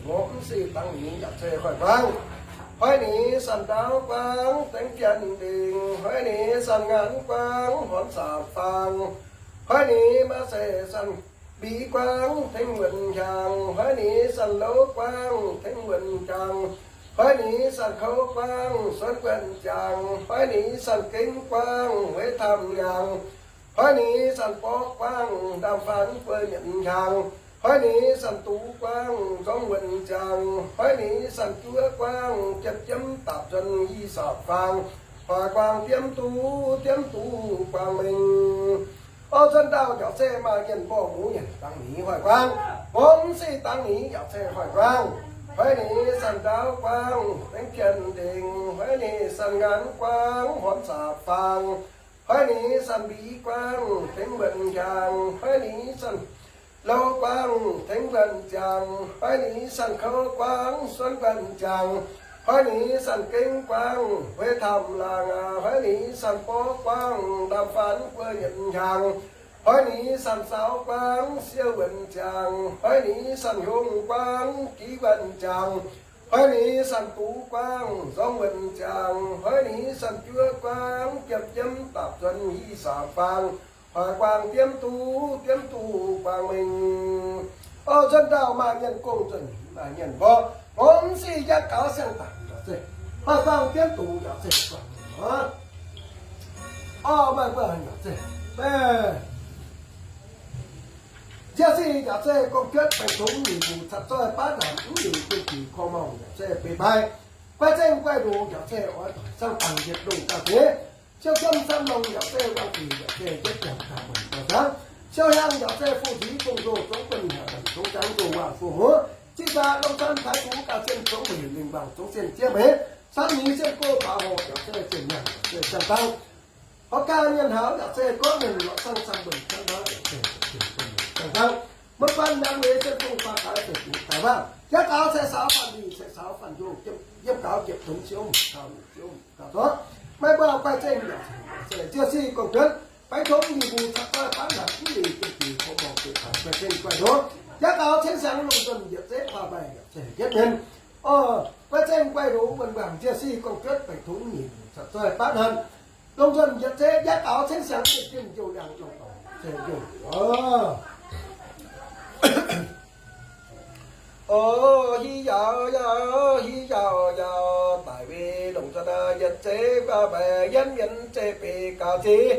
Mv sic dangx nix yaac se hoic guangv. Hoiv nix sanh ndaauv guangv tengx jien-ndingc. Hoiv nix sanh ngaanc guangv hormx saapc faang. Hoiv nix maaih seix sanh mbic guangv tengx wuonh hiaangx. Hoiv nix sanh louv guangv tengx wuonh jangx. Hoiv nix sanh kouv guangv suonx wuonh jangx. Hoiv nix sanh gengh guangv hueiv tamv liangx. Hoiv nix sanh borqv guangv ndaamv-faanv guei mietc hiaangx. Hoiv nix sanh duqv guangv zorngv wuonh jangx. Hoiv nix sanh juov guangv jiepv jiemv daapc nzuonx i saapc faang. Hoic guangv diemv duqv, diemv duqv guangv mengh. Orv, zuonx ndau yaac se maaih mienh mborqv muv nyanc dangx nix hoic guangv. Mv sic dangx nix yaac se hoic guangv. Hoiv nix sanh ndaauv guangv tengx jien-ndingc. Hoiv nix sanh ngaanc guangv hormx saapc faang. Hoiv nix sanh mbic guangv tengx wuonh hiaangx. Hoiv nix sanh louv guangv tengx wuonh jangx. Hoiv nix sanh kouv guangv suonx wuonh jangx. Hoiv nix sanh gengh guangv hueiv tamv laangz. Hoiv nix sanh borqv guangv ndaamv-faanv guei mietc hiaangx. Hoiv nix sanh saauv guangv siou wuonh jangx. Hoiv nix sanh hiong guangv giv wuonh jangx. Hoiv nix sanh duqv guangv zorngv wuonh jangx. Hoiv nix sanh juov guangv jiepv jiemv daapc nzuonx i saapc faang. Hoic guangv diemv duqv, diemv duqv guangv mengh. Orv, zuonx ndau maaih mienh gong zuonc, maaih mienh mborqv. Mv sic jaax gaux siang-dangc yaac se hoic guangv diemv duqv yaac se guangv mengh. Orv, maaih mbuo yaac se, njiec sic yaac se gong-juotv baengh tongx nyic mbuc caqv-zoih baav naanc mv liuc jien-juic korv-morngh yaac se beiv mbaih. Guai zengv guai ndoqc yaac se oix doic siang-dangc yietc longc ga'zeix. Siou jiemv samv longc yaac se wangc zuqc yaac se jietv jangx ga'muonc ga'zangv. Siou hiaang yaac se fu-nziex gong-nzou zungv guonv haac dangc zungv jangx nzou waangc fu-muoz. Ziqc zaqc longc san taaix zuqc ga'zien zungv weic lingh wangc zungv sien jieqv meix. Samv nyic sien go baaix horc yaac se zienh nyaanh yaac se siang-dangh. Horqc ganh mienh haaux yaac se gorngv mienh lorqc, sang samv mbuonx cangv naaiv yaac se siang-dangh. Maiv guanh yangh leiz sien fongc faah daaix zeiv bungx daaih waac, jaax gaux se saaux faanh lih, se saaux faanh njoh, yiem gaux jiepc zunx siou gaux, siou gaux zorqv. Maiv mbuo guai zengv yaac se njiec sic gong-juotv baengh tongx nyic mbuc caqv-zoih baav naanc mv liuc jien-juic korv-morngh beiv mbaih guai zengv guai ndoqc. Jaax gaux ceng siangx longc nzuonc yietc zeiv faah mbaih yaac se yietv mienh. Orv, guai zengv guai ndoqc wuonh mbaangc njiec sic gong-juotv baengh tongx nyic mbuc caqv-zoih baav naanc. Longc nzuonc yietc zeiv jaax gaux ceng siangx yietc jienh njoux liangx longc dorngc se njoux. Orv, hiv yaauc yaauc, hiv yaauc yaauc, daic weih longc nzuonc yietc zeiv faah mbaih yietv mienh zeiv beiv ga'zeix.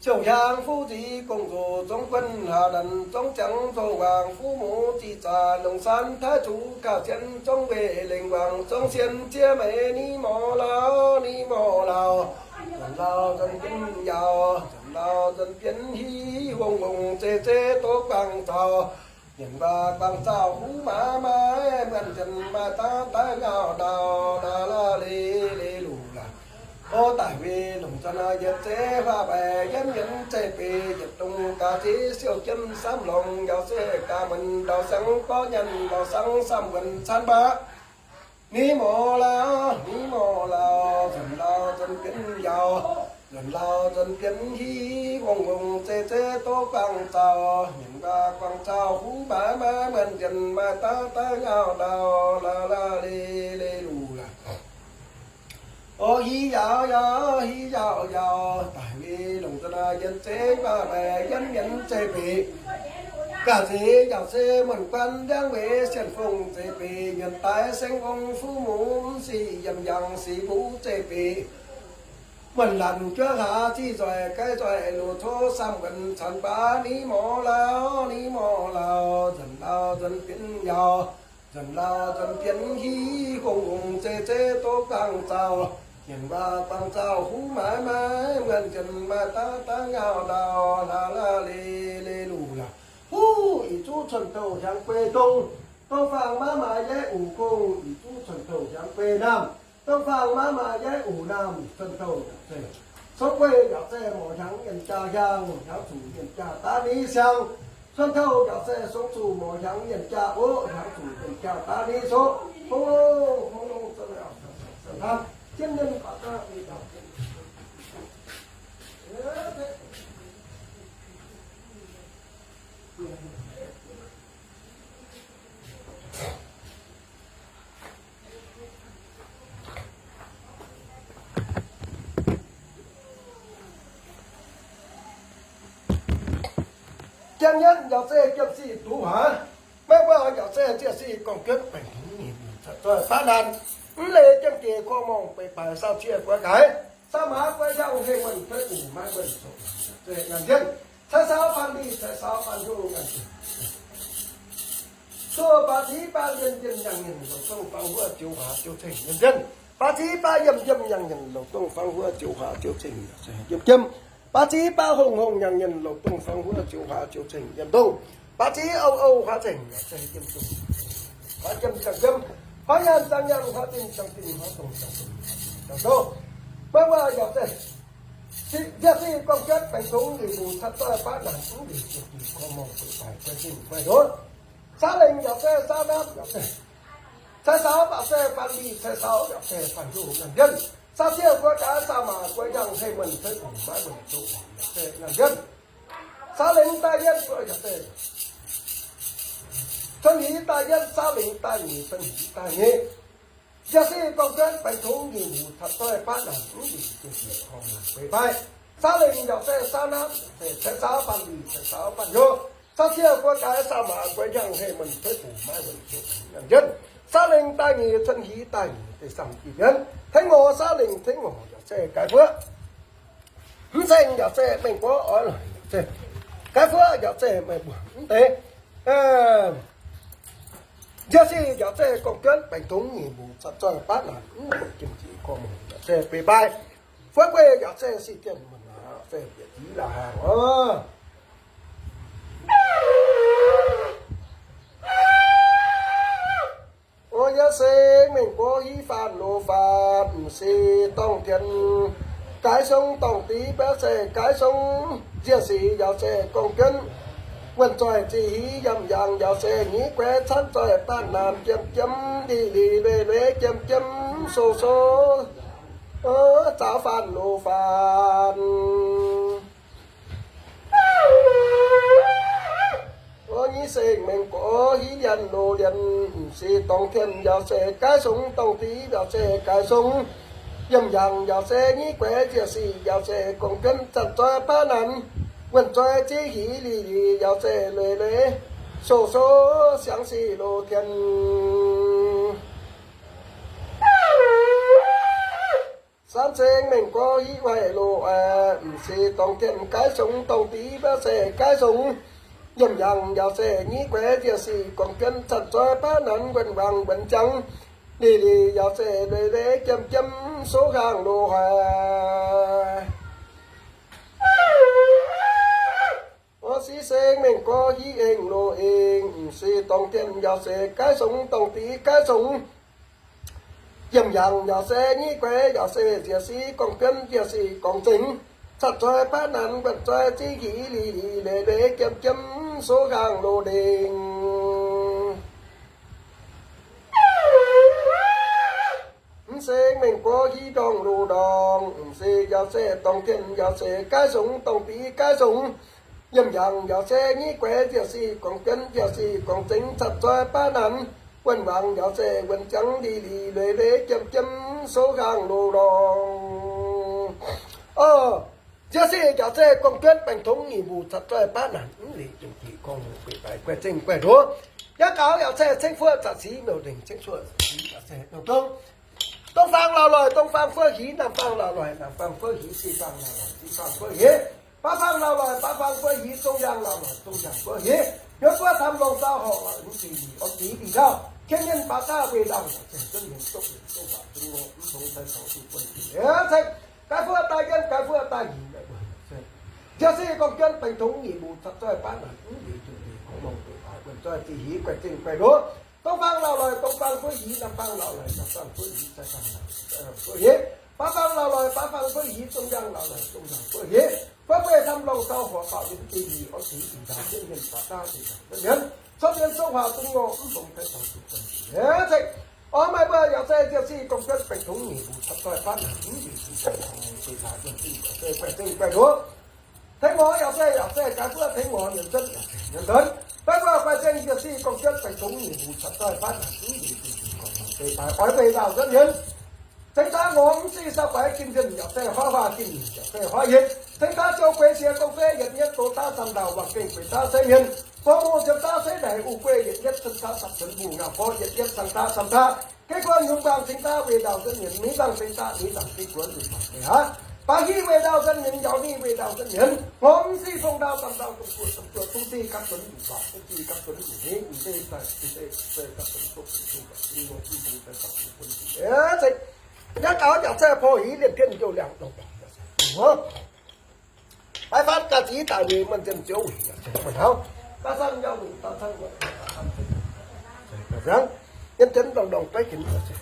Siou hiaang fuqv nzic gong-nzou zungv guonv haac daaih zungv ziangx nzou waangc fuqv muoz ziqc zaac longc san taaix zuqc ga'zien zungv weic lingh wangc zungv sien jieqv meix ni mor lauh, ni mor lauh. Nzuonx lauh nzuonx bienv yaauc, nzuonx lauh nzuonx bienv hiv, hungh hungh zeiv zeiv doqv guangc zaux. Nyanc waac guangc zaux huv maaiz maaih muonh nzienh maaih daav daaih ngauh ndau, ndau laav leiz leiz luc laac. O daic weih longc nzuonx yietc zeiv faah mbaih yietv mienh zeiv beiv yietc dongh ga'zeix siou jiemv samv longc yaac se ga'muonc ndau siangx gorqv nyanc ndau siangx samv wuonc caan baav. Ni mor lauh, ni mor lauh, nzuonx lauh nzuonx bienv yaauc, nzuonx lauh nzuonx bienv hiv, hungh hungh zeiv zeiv doqv guangc zaux. Nyanc waac guangc zaux huv maaiz maaih muonh nzienh maaih daav daaih ngauh ndau, laav laav leiz leiz luc laac. O hiv yaauc yaauc, hiv yaauc yaauc, daic weih longc nzuonx yietc zeiv faah mbaih yietv mienh zeiv beiv. Ga'zeix yaac se muonh guan ndiangv weic sien fongc zeiv beiv, nyanc daaih sengx ong fuqv muoz sic yiem yangh sic mbuv zeiv beiv. Muonh laanh juov hlaax ziqc nzoih gaiv nzoih loz cov samv wuonc caan baav ni mor lauh, ni mor lauh, nzuonx lauh nzuonx bienv yaauc, nzuonx lauh nzuonx bienv hiv, hungh hungh zeiv zeiv doqv guangc zaux. Nyanc waac guangc zaux huv maaiz maaih muonh nzienh maaih daav daav ngauh ndau, laav laav leiz leiz luc laac. Huv, ih zuqv cuonx touh hiaangx guei dong, dongh faang maiv maaih yaiv uc gong. Ih zuqv cuonx touh hiaangx guei naamh, dongh faang maiv maaih yaiv uc naamh, cuonx touh yaac se, sou guei yaac se morc hiaangx mienh jaa hiaangh, hiaangx zuqc mienh jaa daav ni siang. Cuonx touh yaac se sou zuqc morc hiaangx mienh jaa oqv, hiaangx zuqc mienh jaa daav ni soqv. Hungh longh, hungh longh, Yangh nyienv yaac se jiem-sic duqv waac. Maiv mbuo yaac se jiem-sic gorngv juonv baengc tungx nyic mbuc catv zoih baav naanc. Mv leiz jiem-jiex korv-morngh beiv baaix saauv ciev guai gaaix. Saauv maaz guai hiaang hei muonh fei buc maiv muonh zoqc nyanc jienv. Cai saauv faan lih, cai saauv faan hiuv nyanc jienv. Zuov baav ziv baav yiem yiem yangh nyienh louc dongh fangx huov ziouc huaax ziouc ceng yiem jienv. Baav ziv baav yiem yiem yangh nyienh louc dongh fangx huov ziouc huaax ziouc ceng yiem jienv. Baav ziv baav hongh hongh yangh nyienh louc dongh fangx huov ziouc huaax ziouc ceng yiem dongh. Baav ziv ou ou huaax ceng yiem dongh. Huaax yiem ziangh yiem, huaax nyaanh ziangh nyaanh, huaax zinh ziangh zinh, huaax dongh ziangh dongh, ziangh dongh. Maiv mbuo yaac se nziec sic gorngv juonv baengc tungx nyic mbuc catv zoih baav naanc, mv liuz jiem-jiex korv-morngh beiv baaix guai zinh guai ndoqv. Saauv lengx yaac se, saauv naamv yaac se, cai saauv baac se faan lih, cai saauv yaac se faan hiuv nyanc jienv. Saauv ciev guai gaaix, saauv maaz guai hiaang hei muonh fei buc maiv muonh zoqc yaac se nyanc jienv. Saauv lengx daaih yietv yaac se cuotv hingh daaih yietv, saauv lengx daaih nyeic, cuotv hingh daaih nyeic. Nziec sic gorngv juonv baengc tungx nyic mbuc catv zoih baav naanc, mv liuz jiem-jiex korv-morngh beiv baaix. Saauv lengx yaac se, saauv naamv yaac se, cai saauv faan lih, cai saauv faan hiuv. Saauv ciev guai gaaix, saauv maaz guai hiaang hei muonh fei buc maiv muonh zoqc nyanc jienv. Saauv lengx daaih nyeic, cuotv hingh daaih nyeic, deix samh jiex mienv. Tengx ngorc saauv lengx, tengx ngorc yaac se gaix fuoqv. Mv ceng yaac se mengh gorx oix lorqc yaac se gaix fuoqv yaac se meih mbuo mv deix. Nziec sic yaac se gorngv juonv baengc tungx nyic mbuc catv zoih baav naanc, mv liuz jiem-jiex korv-morngh yaac se beiv baaix. Fuov gueiv yaac se sic dienh muonc naaic se bieqc div la'haic oc. O yie se mengh gorx hiv faanv loz faanv, m'sieqv dorngh tien gaix song, dorngh div baav se gaix song. Nziec sic yaac se gorngv juonv wuonh zoih ziqc hiz, yiem yaangh yaac se nyiv gueix, catv zoih baav naanc, jiem jiem, lic lic lueic lueic, jiem jiem, so so, zaaux faanv loz faanv. O nyiv seng mengh gorx hiv lienh loz lienh, m'sieqv dorngh tien yaac se gaix song, dorngh div yaac se gaix song. Yiem yaangh yaac se nyiv gueix, nziec sic yaac se gorngv juonv catv zoih baav naanc, wuonh zoih ziqc hiz, lic lic yaac se lueic lueic, so so, siangx sic loz tien. Saamv seng mengh gorx hiv waaic loz waaic, m'sieqv dorngh tien gaix song, dorngh div baav se gaix song. Yiem yaangh yaac se nyiv gueix, nziec sic gorngv juonv catv zoih baav naanc, wuonh waangc wuonh jangx, lic lic yaac se lueic lueic, jiem jiem, so hnaangx loz haic. O siv seng mengh gorx hiv eng loz eng, m'sieqv dorngh tien yaac se gaix song, dorngh div gaix song. Yiem yaangh yaac se nyiv gueix yaac se nziec sic gorngv juonv, nziec sic gorngv zengx, catv zoih baav naanc, wuonh zoih ziqc hiz, lic lic lueic lueic, jiem jiem, so hnaangx loz ndengc. Mv seng mengh gorx hiv ndorngh loz ndorngh, m'sieqv yaac se dorngh tien yaac se gaix song, dorngh div gaix song. Yiem yaangh yaac se nyiv gueix, nziec sic gorngv juonv, nziec sic gorngv zengx, catv zoih baav naanc, wuonh waangc yaac se wuonh jangx, lic lic lueic lueic, jiem jiem, so hnaangx loz ndorngh. O nziec sic yaac se gorngv juonv baengh tongx nyic mbuc catv zoih baav naanc, mv lic jiem-jiex korv-morngh beiv baaix guaih zengv guaih ndoqv. Yaac gaux yaac se cengx fuoqv zaqc sic miuc-ndengc, cengx fuoqv zaqc sic miuc-ndongh. Dongh faang laauh loic, dongh faang fuoqv hiz, naamh faang laauh loic, naamh faang fuoqv hiz, sic faang laauh loic, sic faang fuoqv hiz, baav faang laauh loic, baav faang fuoqv hiz, zong yaangh laauh loic, zong yaangh fuoqv hiz, yiem fuoqv camv longh zaux horc, mv zingh orv zingh dingh ndau, jien mienh baac daav weih ndaangc, zengc zunv mienh doqv mienh doqv baac zunv ngorc mv tongx daaih taux duqv buonc. Aa, ceng gaix fuoqv daaih yienv, gaix fuoqv daaih nyic, nziec sic gorngv juonv baengh tongx nyic mbuc catv zoih baav naanc, mv lic jiem-jiex korv-morngh beiv baaix wuonh zoih ziqc hiz guaih zengv guaih ndoqv. Dongh faang laauh loic, dongh faang fuoqv hiz, naamh faang laauh loic, naamh faang fuoqv hiz, cai faang laauh loic, cai faang fuoqv hiz, baav faang laauh loic, baav faang fuoqv hiz, zong yaangh laauh loic, zong yaangh fuoqv hiz, fuoqv gueiv camv longh zaux horc baaux yiem zingh orv zingh dingh ndau, jien mienh baac daav dingh ndau, jien mienh cuotv mienh sou huaax zunv ngorc mv tongx daaih taux duqv buonc. Aa, ceng orv maaih mbuo yaac se nziec sic gorngv juonv baengh tongx nyic mbuc catv zoih baav naanc, mv lic jiem-jiex korv-morngh beiv baaix wuonh zingh guaih zengv guaih ndoqv. Tengx ngorc yaac se, yaac se gaix fuoqv, tengx ngorc nyanc zunv, nyanc zunv. Maiv mbuo guaih zengv nziec sic gorngv juonv baengh tongx nyic mbuc catv zoih baav naanc, mv lic jiem-jiex korv-morngh beiv baaix oix weih ndaangc zunv nyanc. Cingx daaih ngorc mv sic saa-baix ginh nzienh yaac se huaav huaav ginh yaac se huaav yietc. Cingx daaih jouh gueix siex dongh se yietc yietv doz daav samv ndau wangc gengh gueix daav se hmien. Fongc muoz ziepc daav se naaic uv gueiv yietc yietv cen daav sapv cuonx mbuo ngauh gorqv yietc yietv cang daav samv daav. Geh guon nyungc mbaang cingx daaih weih ndau nzengc mienz, mingh mbaang cingx daaih mingh mbaang geh guon nzengc mbaang meih aqv. Baac hiuv weih ndau nzengc mienz, njaaux ninh weih ndau nzengc mienz. Ngorc mv sic fongc ndau samv ndau domh guoqv domh guoqv, dungv sic gapv cuonx mbuo mbaang, dungv sic gapv cuonx mbuo hingv, mv zeiz daaih, mv zeiz, mv zeiz gapv cuonx mbuo hingv, mv zeiz gapv cuonx mbuo hingv, mv zeiz gapv cuonx mbuo hingv. Aa, zeiz. Yangh gaux yaac se porv hiv lienh pien njoux liangx dongh dongh. Baeqv faatv ga'ziex daaih weic muonh zienh ziouv weic yaac se muonh hnangv. Ga'sanv yaac luc daaih cangv weic siangx, yiem jienv ndongh ndongh beiv ginx yaac se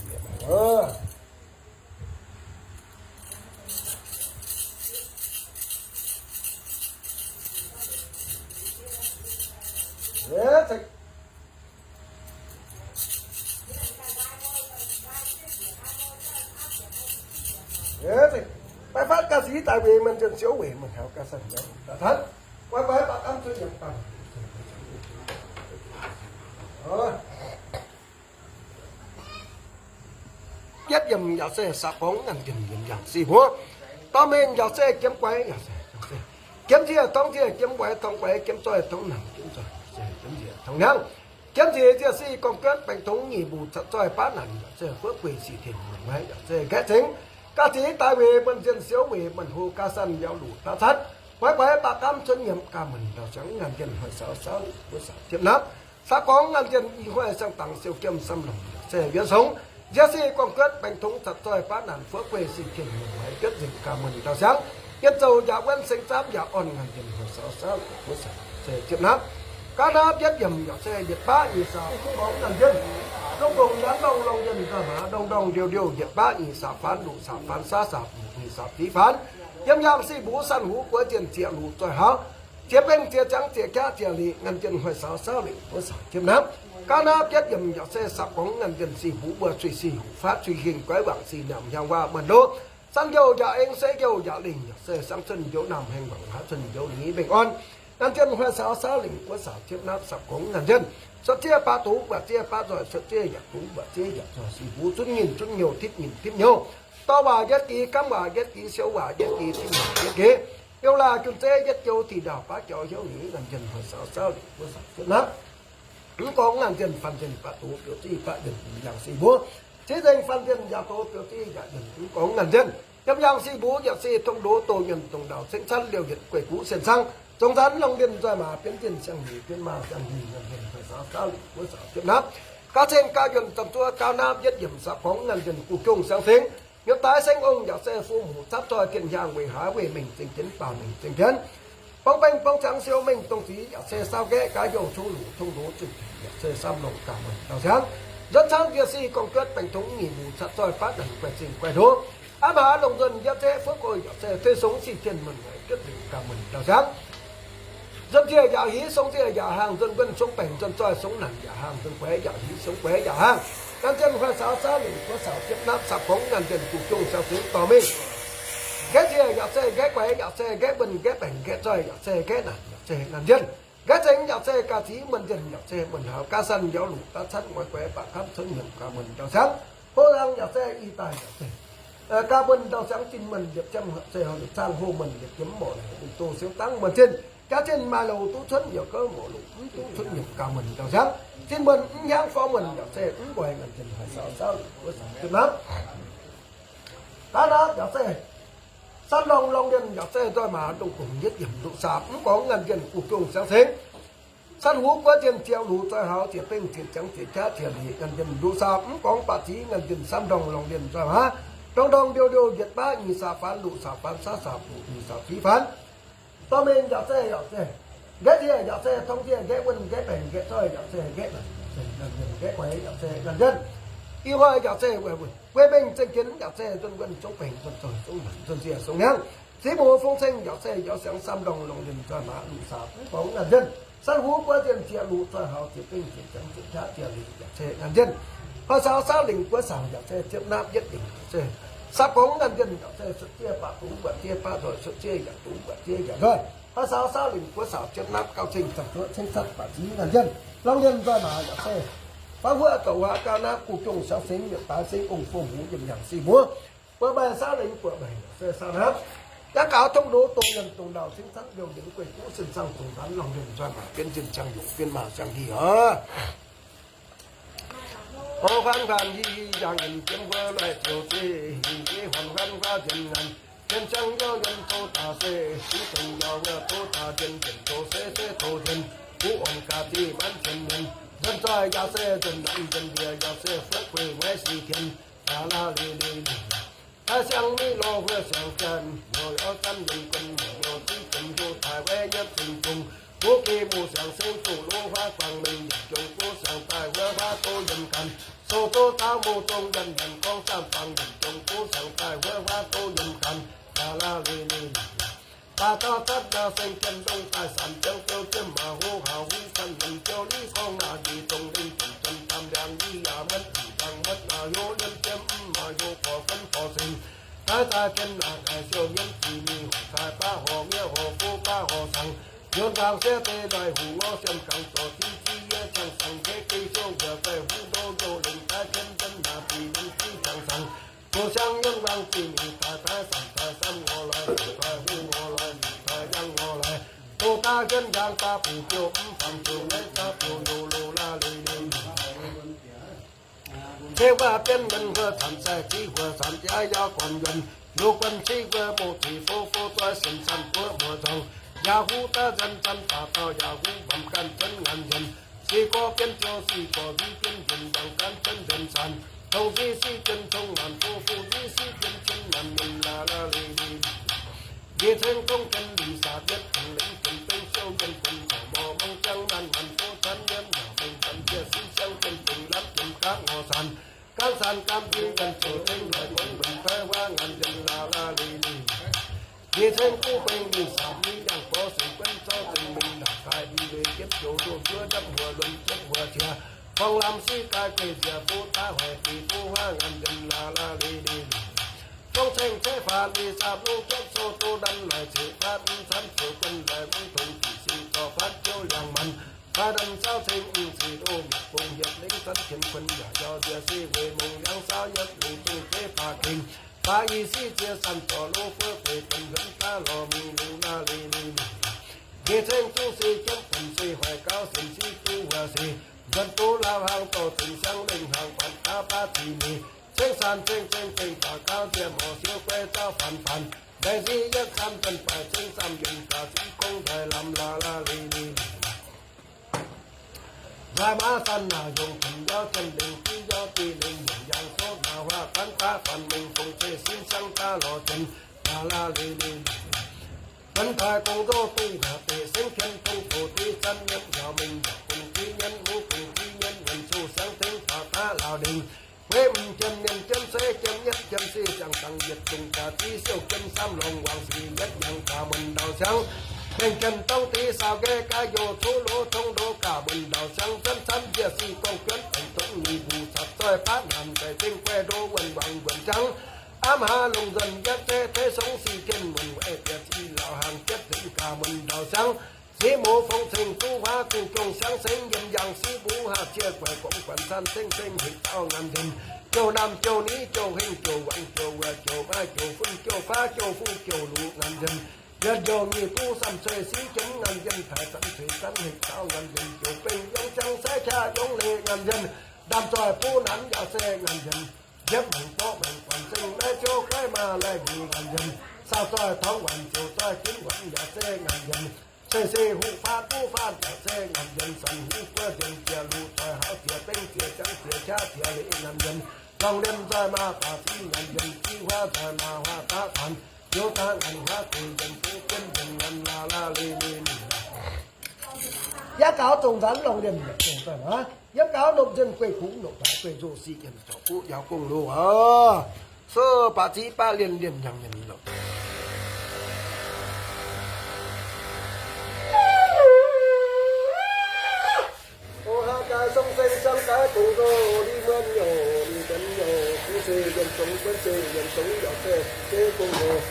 Baeqv faatv ga'ziex daaih weic muonh zienh ziouv weic muonh hnangv ga'sanv yaac luc daaih cangv. Guai guai baac gamv zuiz yaac bangc. Yietv yiemc yaac se saax gorngv ngaanh nzienh yiemc yangh sic mbuo. Dorh mengh yaac se jiemv guaix yaac se, jiemv nziec torngv nziec, jiemv guaix torngv guaix, jiemv zoih torngv naanc, jiemv zoih, jiemv nziec torngv hnyangx. Jiemv nziec nziec sic gorngv guotv baengc tongx nyic mbuc catv zoih baav naanc yaac se fuov gueic sic tengx muonc guaix yaac se nqaeqv zengx. Ga'ziex daaih weic muonh zienh siouv weic muonh hlo ga'sanv yaac luc daaih catv. Guai guai baac gamv cuotv nyiemc ga'muonh ndau siangx ngaanh nzienh hoic saaux saauv liqc buov saaux jiepv hnamv. Saax gorngv ngaanh nzienh i hoic siang-dangx siou jiem samv longc yaac se wiev songx. Nziex sic gorngv guotv baengc tongx catv zoih baav naanc fuov gueic sic jienh muonc guaix bietv nzengc ga'muonh ndau siangx. Yienh zoux yaac wuonv seng zaamv yaac orn ngaanh nzienh hoic saaux saauv liqc buov saaux se jiepv hnamv. Ga'hnamv yietv yiemc yaac se yietc baav nyic saaux gorngv ngaanh nzienh. Longx-longx nyanv lorngh lorngh yienh nzauh maaz ndorngh ndorngh ndiouh ndiouh yietc baav nyic saaux faanx luc saaux faanx saav saaux luc nyic saaux ziv faanx. Yiem yangh sic mbuo sanh huv guoqv zienh zieqc luc zoih haux. Ziex bengh ziex ziangx ziex jaav ziex liqc ngaanh nzienh hoic saaux saauv liqc buov saaux jiepv hnamv. Ga'hnamv yietv yiemc yaac se saax gorngv ngaanh nzienh sic mbuo mbuo zuiz sic huc faatv zuiz hingh goiv wangc sic nyaamc hiaang waac muonh loh. Sanh youh yaac eng, seix youh yaac lingh yaac se sangv cuotv youh naamh hengh wangc haav cuotv youh nyiv mengh orn. Ngaanh nzienh hoic saaux saauv lingc buov saaux jiepv hnamv saax gorngv ngaanh nzienh. Cuotv zieqv baac dungz, buatc zieqv baac nzoih, cuotv zieqv yaac dungz, buatc zieqv yaac nzoih, sic mbuo zunv nyinh zunv nyouh, tipv nyinh tipv nyouh. Dorh waac yietv gix, gamv waac yietv gix, siou waac yietv gix, timv waac yietv gix. Youh laaih jun zeiv yietv jouh, tiqv ndaauh baav jauv hnyouv nyeiz, ngaanh nzienh hoic saaux saauv lingc buov saaux jiepv hnamv. Mv gorngv ngaanh nzienh, faanh nzienh baac doz biouv zieqv baac nzienh yangh sic mbuo. Ciev nzengc faanh nzienh yaac doz biouv zieqv yaac nzienh. Mv gorngv ngaanh nzienh, yiem yangh sic mbuo yaac se tong ndoz doz nyuonh dongh ndaauh cengx canv liouh yietc gueic guv sien cangv, zongx nzanv longh ndienh nzoih maaz bienv zinh siang-hnyeic bienv maa siang-hnyeic ngaanh nzienh hoic saaux saauv lingc buov saaux jiepv hnamv. Ga'ceng ga'yuonh zamh zuov ga'hnamv yietv yiemc saax gorngv ngaanh nzienh guv jungh siang-singx. Nyiemc daaih seng ong yaac se fu muc capv zoih gien hiaang weic haaix weih mengh zengx jienv baaux mengh zengx jienv. Borngv bengh borngv ziangx siou mengh dongh zic yaac se saauv nqaeqv gaax youh cong luc cong ndoz zunh yaac se samv longc ga'muonh ndau siangx. Nzuonx camv nziex sic gorngv guotv baengc tongx nyic mbuc catv zoih baav naanc guaix zingh guaix ndo. Aav maaih longc nzuonx yietv zeiv fuov goix yaac se fei songx sic tien muonh guaix bietv nzengc ga'muonh ndau siangx. Nzuonx nziec yaac hiv songx nziec yaac haangh, nzuonx wuonh songx baengc nzuonx zoih songx naanc yaac haangh, nzuonx guaix yaac hiv songx guaix yaac haangh. Ngaanh nzienh hoic saaux saauv lingc buov saaux jiepv hnamv saax gorngv ngaanh nzienh guv jungh siang-singx dorh mingh. Nqaeqv nziec yaac se nqaeqv guaix yaac se nqaeqv wuonh nqaeqv baengc nqaeqv zoih yaac se nqaeqv naanc yaac se ngaanh nzienh. Nqaeqv zengx yaac se ga'ziex muonh nzienh yaac se muonh hlaux ga'sanv yaac luc daav catv muoz guaix baac kamv cuotv nyiemc ga'muonh ndau siangx. Hlo hlang yaac se i daaih yaac se ga'muonh ndau siangx zinh muonh liepc ziangh se liepc zaangh, hlo muonh liepc jiemv morc laaix, mv doz siou dangv muonh zinh, jaax zinh maaih louc duqv cuotv yaac gouv morc loc mv duqv cuotv nyiemc ga'muonh ndau siangx. Zinh muonh mv hiaangv forv muonh yaac se mv nqoi ngaanh nzienh hoic saaux saauv lingc buov saaux jiepv hnamv. Ga'hnamv yaac se san lorngh lorngh lienh yaac se nzoih maaz ndongh gongc yietv yiemc luqc saaux mv gorngv ngaanh nzienh guv jungh siang-singx. San huv guoqv zienh ziepc luc zoih haux ziex bengh ziex ziangx ziex jaav ziex liqc ngaanh nzienh luqc saaux mv gorngv baac ziv ngaanh nzienh samv ndorngh lorngh lienh nzoih maaz ndorngh ndorngh ndiouh ndiouh yietc baav nyic saaux faanx luqc saaux faanx saav saaux luqc nyic saaux ziv faanx. Dorh mengh yaac se yaac se nqaeqv nziec yaac se torngv nziec nqaeqv wuonh nqaeqv baengc nqaeqv zoih yaac se nqaeqv naanc yaac se ngaanh nzienh nqaeqv guaix yaac se ngaanh nzienh. I hoic yaac se weic mbuo weic mengh zengx jienv yaac se nzuonx wuonh zongv baengc nzuonx zoih zongv naanc nzuonx nziec zongv hnyangx. Ziv muoz fong ceng yaac se yaac siangx samv ndorngh longc lienh nzoih maaz luqc saaux mv gorngv ngaanh nzienh. San huv guoqv zienh zieqc luqc zoih haux ziex bengh ziex ziangx ziex jaav ziex liqc yaac se ngaanh nzienh. Hoic saaux saauv lingc buov saaux yaac se ziepv hnamv yietv lingc yaac se sap gorngv ngaanh nzienh yaac se cuotv zieqv baac dungz, buatc zieqv baac nzoih, cuotv zieqv yaac dungz, buatc zieqv yaac nzoih. Hoic saaux saauv lingc buov saaux ziepv hnamv gauh ceng camv cuotv cengx catv baac ziv ngaanh nzienh. Lorngh lienh nzoih maaz yaac se Baav huoqv douc huaav gauh naaiv, guv jongh siangx sengx, yietc daaih sengx ong-fong hungx, yiem yangh si mbuov. Buoqv maaih saauv lengx, buoqv maaih se saauv hnamv. Jaav gaux tongv ndoqv dongh yienh dongh ndau, cingv cangv liouh yienx gueiv guv, sin cangv zongc nzaanx lorngh mienh nzoih maac, bienv zinh ziangh yungz, bienv maac ziangh hih oc. Ov, huaanv huaanv hih hih yangh yienh, jiemv wuov loih ziouc zeiv, hingh yie huaanv huaanv huaav yienh ngaanc, yienh ziangh youh yienh tov daaih se, kuv dongh yaac wuov tov daaih yienh, yienh tov se se tov yienh, kuv orn ga'zinh maanv yienh yienh, nzuonx zoih yaac se nzuonx nanc, nzuonx ndiev yaac se fuoqv gueiv maiv si tien, laa laa li li li. Taaix siang miv lorh huov siang janx, nyouz yaac zanv yienh guon, nyouz ziv guon nduqc taaix waiv nyiemv zingh zungh, mbuo geh muoz siang sengx zuqc lov huaav guangc mengh yietc jongc, mbuo siang daaih wuov huaav doz yiem ganh, sou doz taux muoz dongh yienh yienh gorngv zaamv fangx yietc jongc, mbuo siang daaih wuov huaav doz yiem ganh, laa laa li li. Baac dauh zatv nyaah seng jien ndongh daaih sanc, jangx biouv jiemv maac hov, haaix huv canh yienh biouv liv gorngv naaic, njiec dongh lingh junc jien, daamh ndiangx yie yaac muotv, yie yaac muotv, naaic hov liemh jiem, mv maaih hov gorx gunv gorx seng. Daaih daaih jien naaic daaih siou mienv, zih mingh horc caaix baav horc miev horc fuv baav horc sangx, yonc waangc siev deix ndoih hungh ngorc siem gangx dorh zinh zinh yie cang sangx, jeiv geh siou mbuoqc faix huv ndo youh lengc daaih jien jien naaic zih mingh zinh cang sangx. Gox siang yonc waangc zinh mingh daaih daaih samh daaih samv ngorc laaix, samh daaih huv ngorc laaix, mingh daaih yangh ngorc laaix. Dongh daaih yonc yangh baav bungx biouv mv fangx biouv, maiv zaqc biouv youz loz laaix leiz leiz. Ceix waac bienv yienh huov zanc, zaih ziqv huov zanc yaac yaac guonc yuonc, loz guonc ziqv wuov mouz ziqc fouv, fouv zoih sienx zanc buov muoz nzorngh, yaac huv daaih nzanc zanc baac dauh yaac huv mbamv ganh cuotv ngaanc yienh. Siqv gorx bienv ziouv, siqv gorx nziv bienv yienh, yangh gaanv cuotv nzienh zanc, tong nziv siqv bienv tong naanc fuv, fuv nziv siqv bienv cuotv naanc yienh, laa laa li li. Njiec ceng dongh jienv lic saac yietv dongh lengc jienv bengv siou yienh guonc, mborqv mor mangv jangv naanc naanc fuv canv yienh, yaac mengh zanc jiex siqv siang jienv dongh lamh jienv gaatv ngorc zanc, gaatv zanc gaamv yienh, gaatv zoux ceng loic gorngv mbuonx taiv huaav ngaanc yienh, laa laa li li. Njiec ceng guv bengv lic saac miv yangh gorx seix guenv zorqv zengc mingh ndaangc daaih, i weic jiepv joux ndoh juov njapv huoc luonx jiepv huoc qiex, gorngv lamh siqv daaih gueiv nziex fuv daaih hoic deix fuv huaav ngaanc yienh, laa laa li li. Zong ceng ceix faatv lic saac lungh jiepv sou doh nanv loic ceix faatv mv camv zoux guenv loic mv tongx diqc sing zorc faatv jouv liangx manc, faatv nanv zauv ceng mv zic loh mietc bung hietc lengc zanv qiemx kuonx yaac yauh nziex se weic mongh liangv saauv yietv lungh zong ceix faatv gengh, faatv i siqv ziex zanc zorc loh fuov gueic benx huonx daav lorh mingh lungh laa li li. Njiec ceng zuqv se jiepv buonc se hoic gauv sienx siqv duqv wuov se, nzuonx duqv lauh hnaangx dorh zengc siang lengh hnaangx guanc gaav baav zinh nyeic, ceng sanc ceng ceng ceng baac gauv nziex mor siouv guaiv zauv faanx faanx, mbaengx siqv yietv camv zanc baac ceng samh yienh gaax siqv gong nzoih lamh laa laa li li. Nzaaih maav sanc naaic yongh jienh yauv jienh lengc div yauv div lengc yienh yangh souv naaic huaav gaanv daav faanx mengh fongc ceix sin siang daav lorz jienh, laa laa li li. Benx taaix gong nzouv dungz haac deix sengv jien dongh doz div zanv nyiemv yaac mengh yaac gong div nyienv, muv gong div nyienv, wuonh suh siangx tengx faaux daav laauh ndingc. Weiv m'jiem mienh jiem sei jiem nyietv jiem sic ziangh dangx yietc zungh gaax ziv siouv jiem samv longc wangc sic yietv yangh gaax muonc ndau siangx. Mengh jiem dorngv div saaux nqaeqv gaax youz cuv loz tongv ndo gaax muonc ndau siangx, cuotv camv njiec sic gorngv juotv aengx tongv nyic mbuc capv zoih baav naanc daic zengv guaih ndo wuonh wangc wuonh jangv. Aav haav longc nzuonc yietv zeiv teiv songv sic jienh muonc weic bieqc sic laauh hnaangx jietv zengv gaax muonc ndau siangx. Siqv moz fongc ceng duqv huaav guv jongh siangx sengx yiem yangh siqv mbuv haah zieqv guaix gorngv guanc san ceng ceng hec dauh ngaanc nzengc. Jouh naamh jouh niv jouh hengh jouh wanc jouh wuoc jouh maaih jouh fun jouh faav jouh fuqv jouh luqc ngaanc nzengc. Yietc youh nyic duqv samh cueiz siqv jienv ngaanc nzengc, taaix zanc cueiz zanv hec dauh ngaanc nzengc, jouh bengh yongv siang sai qaqv yongv leiz ngaanc nzengc. Ndaamv zoih buv nanv yaac se ngaanc nzengc. Yietv maengc borqv maengc guanc zengc naaiv ziouv guaiv maah laih mbuo ngaanc nzengc. Saauv zoih torngv waanc ziouc zoih ginv waanc yaac se ngaanc nzengc. Ceix se huv faatv buv faatv yaac se ngaanc nzengc. Sanc huv guoqv nzengc ziex luc zoih hauz ziex bengv ziex jangv ziex qaqv ziex leiz ngaanc nzengc. Zorngh liemh nzoih maah baac zinh ngaanc nzengc. Zinh huaav nzoih maah huaav daav faanx, youz daav ngaanc huaav gueic nzengc, bungv jienv nzengc ngaanc laa laa leiz leiz. Yaac gaux zongc nzaanx lorngh liemh yietc zengc daaih maah. Yiem gaux nopv nzengc gueic kungx nopv daaih gueic nzoqc sic yienc zorc guqv yaac gong loh oc. Sou baac ziqv baav lienh lienh nyangc mienh loh. O haav gaax song seng siang gaaix dongh nzoh, li muonz nyouh, li muonz nyouh, kuv se yienh zongx, guonv se yienh zongx, yaac se zeiv gong loh.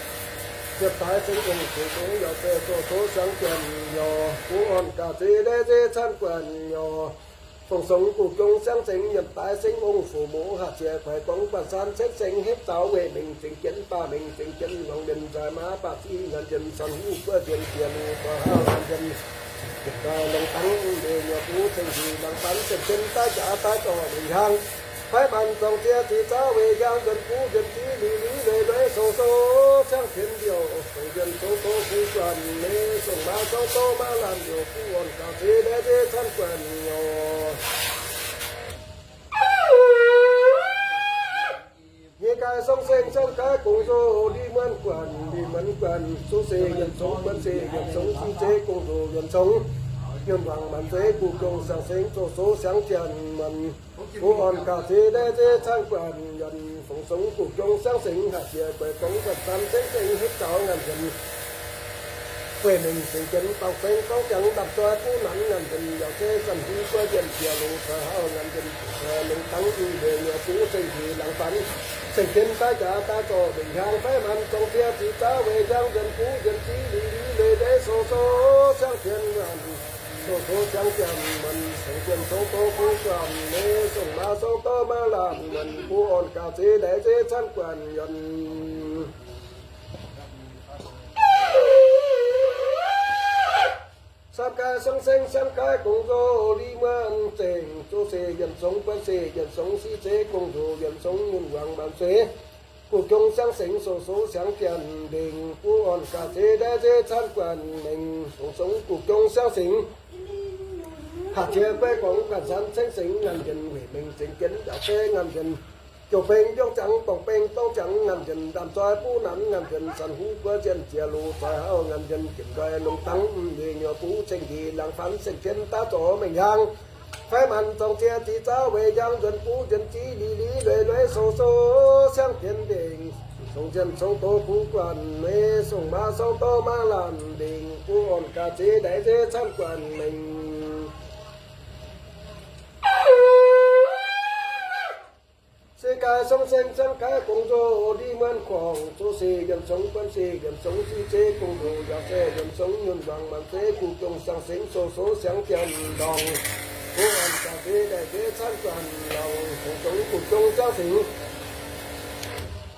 Ziepc daaix ceng gong se zongx, yaac se zoh tov siang jienh nyouh, kuv orn gaax zeiv ndeiv zeiv camv guanh nyouh. Fongc songx guv jong siangv sengx, yiem daaih sengx ong fu muoz, haac jiex guaix gorngv guanh san, sengx sengx hepv zaux, weic mengh zengx jienv, baac mengh zengx jienv, longx mienh nzoih maaz, baac ziqv ngan jienv, san huv guoqv jienv, jiex luc zoih hauv ngan jienv, jienv doix longx dangv, mv nduov nyuoz buv ceng-nqi laangz fanv, ceng jienv daaih jaax daaih zorc mengh hiaang. Fai maanc zorng ziex ziqc zaux weic hiaang, nzuonx buv nzuonx ziqv, liuz liuz leiz leiz, sou sou siangv pien mbiouh, song jien song doz kuv guanh, leiz song maaz song doz maaz laanh mbiouh, buv orn gauh zeiz ndaix zeiv camv guanh nyouh. Nyei gaaix song seng siangv gaaix gong nzoh, li muonz guanh, li muonz guanh, sou se yiem song, guanh se yiem song, si zeiv gong nzoh yiem song, nyuonh wangc maanc zeiv guv jong siangv sengx, sou sou siangv jienv muonc, buv orn gauh zeiz ndaix zeiv camv guanh yuonc, fongc songx guv jong siangv sengx, haac jiex guaix gorngv guanh san, sengx sengx hepv zaux nganc nzuonx, weic mengh zengx jienv dorngx saeng gorngv jangx, ndapc zoi buv nanx nganc nzuonx, yaac zeiv san huv guoqv jienv, jiex luc zoih hauv nganc nzuonx, longx dangv, mv nduov nyuoz buv ceng-nqi laangz fanv, ceng jienv daaih jaax daaih zorc mengh hiaang. Fai maanc zorng ziex ziqc zaux weic hiaang, nzuonx buv nzuonx ziqv, liuz liuz leiz leiz, sou sou siangv pien nganc, sou sou siangv jienv muonc, song jien song doz kuv guanh, leiz song maaz song doz maaz laanh muonc, buv orn gauh zeiz ndaix zeiv camv guanh yuonc. Samv gaaix song seng siangv gaaix gong nzoh, li muonz zengc, sou se yiem song, guanh se yiem song, si zeiv gong nzoh yiem song, nyuonh wangc maanc zeiv guv jong siangv sengx, sou sou siangv jienv ndengc, buv orn gauh zeiz ndaix zeiv camv guanh mengh, fongc songx guv jong siangv sengx, haac jiex guaix gorngv guanh san, sengx sengx nganc nzuonx, weic mengh zengx jienv yaac zeiv nganc nzuonx, jouh beng biongv jangx, dorngc beng dorngc jangx nganc nzuonx, ndamc zoi buv nanx nganc nzuonx, san huv guoqv jienv, jiex luc zoih hauv nganc nzuonx, jienv ndoih longx dangv, mv nduov nyuoz buv ceng-nqi laangz fanv, ceng jienv daaih zorc mengh hiaang. Fai maanc zorng ziex ziqc zaux weic hiaang, nzuonx buv nzuonx ziqv, liuz liuz leiz leiz, sou sou siangv pien ndengc, song jien song doz kuv guanh, leiz song maaz song doz maaz laanh ndengc, buv orn gauh zeiz ndaix zeiv camv guanh mengh. Se gaaix song seng siangv gaaix gong nzoh, li muonz guangc, sou se yiem song, guanh se yiem song, si zeiv gong nzoh yaac se yiem song, nyuonh wangc maanc zeiv guv jong siangv sengx, sou sou siangv jienv ndongc, buv orn gauh zeiz ndaix zeiv camv guanh longc, fongc songx guv jong siangv sengx,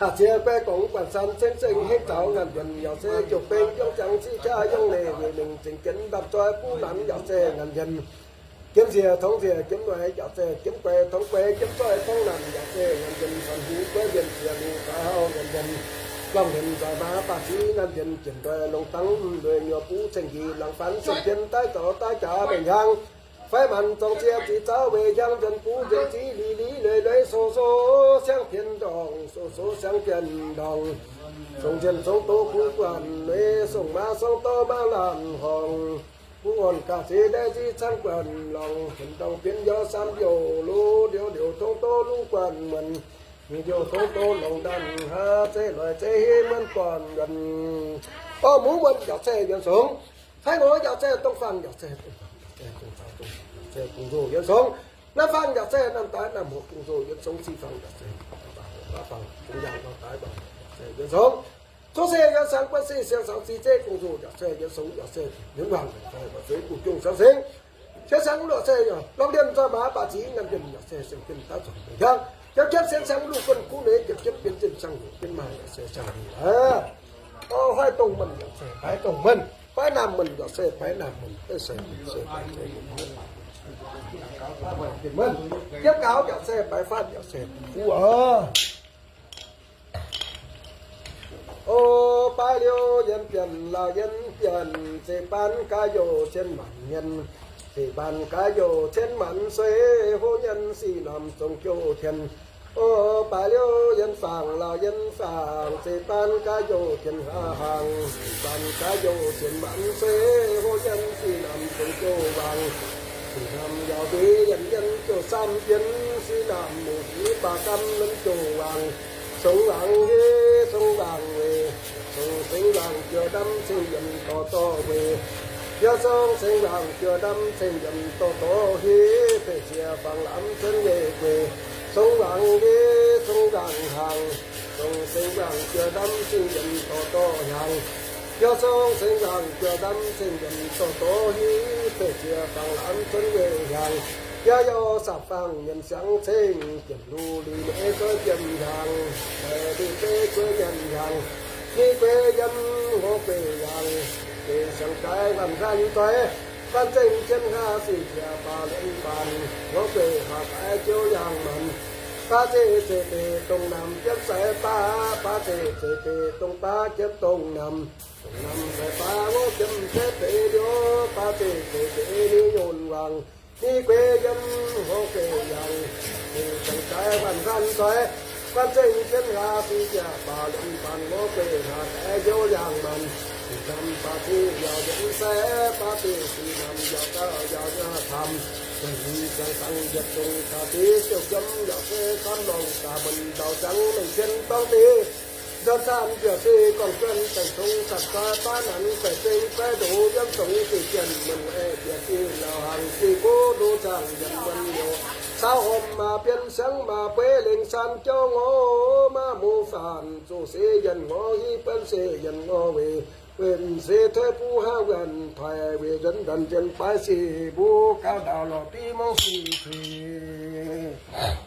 haac jiex guaix gorngv guanh san, sengx sengx hepv zaux nganc nzuonx, yaac se jouh beng biongv jangx, siqv qaqv yongv leiz, weic mengh zengx jienv ndamc zoi buv nanx, yaac se nganc nzuonx, jiemv nziex torngv nziex, jiemv noiz yaac se jiemv gueix torngv gueix, jiemv zoih torngv naanc yaac se nganc nzuonx, san huv guoqv nzuonx, jiex luc zoih hauv nganc nzuonx, longc nzuonx nzoih maaz baac ziqv nganc nzuonx, jienv ndoih longx dangv, mv nduov nyuoz buv ceng-nqi laangz fanv, ceng jienv daaih zorc daaih jaax mengh hiaang. Fai maanc zorng ziex ziqc zaux weic hiaang, nzuonx buv nzuonx ziqv, liuz liuz leiz leiz, sou sou siangv pien ndongc, sou sou siangv pien ndongc, song jien song doz kuv guanh, leiz song maaz song doz maaz laanh horngc, buv orn gauh zeiz ndaix zeiv camv guanh longc, jienv ndongc bienv yauv samv youh, luv ndiouv ndiouv tongv doz luv guanh muonc, mingh ndiouv tongv doz longc ndaanh, haav zeiv loix zeiv heiv muonv guanh yuonc, orv muv muonc yaac se yuonc songx, haiv ngorc yaac se dongh fangx yaac se, yaac se dongh fangx, yaac se dongh nzoh yuonc songx, naaiv fangx yaac se naaiv daaih naaiv hmuoqc dongh nzoh yuonc songx, siqv fangx yaac se, fangx dongh yaangh naaiv daaih yaac se yuonc songx, zouv se yuonc sangx, guanh se siang sangx, siqv zeiv dongh nzoh yaac se yuonc songx, yaac se yuonc wangc, yaac se guv jong siang sengx. Siang sangx luoqc se lorngh ndiev nzoih maaz baac ziqv nganc nzuonx yaac se siang jienv daaih zorc mengh hiaang. Jauv jienv siang sangx luv guanh kuv neix, jauv jienv bienv jienv siang-hoc jienv maaih yaac se siang-hoc aqv. Orv, haih dongh muonc yaac se baix dongh muonc, baix naamh muonc yaac se baix naamh muonc, se se baix muonc, yiem gaux yaac se baix faanv yaac se kuv oc. O baaix liuz yiem bienc, laauc yiem bienc, zeiv baan gaax youh cien maanc hmien, zeiv baan gaax youh cien maanc sueih, houv hmien sic norm zong jouh tien. O baaix liuz yiem faangx, laauc yiem faangx, zeiv baan gaax youh tien haav hnaangx, zeiv baan gaax youh cien maanc sueih, houv hmien sic norm zong jouh waangc. Sic norm yaac mbuo yiem yiem jouh samv jienv, sic norm muoz-doic baac gamh lomh jouh waangc. Song waangc heh, song waangc weic, song sengx waangc juoh ndamv cing yiem dorh dorh weic. Yaac song sengx waangc juoh ndamv cing yiem dorh dorh heh, fei ziex fangx lamh cuotv weic gueic. Song waangc heh, song waangc hnaangx, song sengx waangc juoh ndamv cing yiem dorh dorh hnaangx. Yaac song sengx waangc juoh ndamv cing yiem dorh dorh heh, fei ziex fangx lamh cuotv weic hnaangx. Biauv yaac sapv fangx nyiemc siangx ceng, jiem lu lui meix zoih jiem hiaangx, meix lui beiv gueiv nyanc hiaangx, ni gueiv yiem hlo gueiv hiaangx, gueiv siangx jaaix waanc hlan doix, waanc zengc jienv haav sic jiex baac liemh faanx, hlo gueiv haav daaih jiouv yangh maanc. Baav zeiv zeiv deix dongh namx jienv sai baav, baav zeiv zeiv deix dongh baav jienv dongh namx, dongh namx sai baav wuov jienv zeiv deix liouh, baav zeiv zeiv deix ni nyonc wangc, ni gueiv yiem hlo gueiv yangh, gueiv siangx jaaix waanc hlan doix, waanc zengc jienv haav sic jiex baac liemh faanx, hlo gueiv haav daaih jiouv yangh maanc. Namx baav zeiv yaac yietc sai, baav zeiv sic namx yaac gauh yaac yietc camv, gueiv siangx dangx yietc dongh ga'sie ziouc jiemv yaac se camv longc ga'munc ndau ziangx mengh cien dorngx deix. Nzuonx saanh njiec se gorngv juonh zaengc tong zanc zoi baav nanx zaengc zeng zoi ndoqc yiem zongx sic jienh munc ei bieqc sic lauh hangx sic gox ndoqc zaangc yienc muonc youc caux horpc maac bienh siangx maac bueix lengc saan jauv ngorc maav muoz faanx zuqc se yienc ngorc hiv buonv se yienc ngorc weic, weic se tuix buv hnangv wuonh toic weic nzuonx ndanc jien baaix sic mbuo gauh ndau lorz div mouv sic zuiz.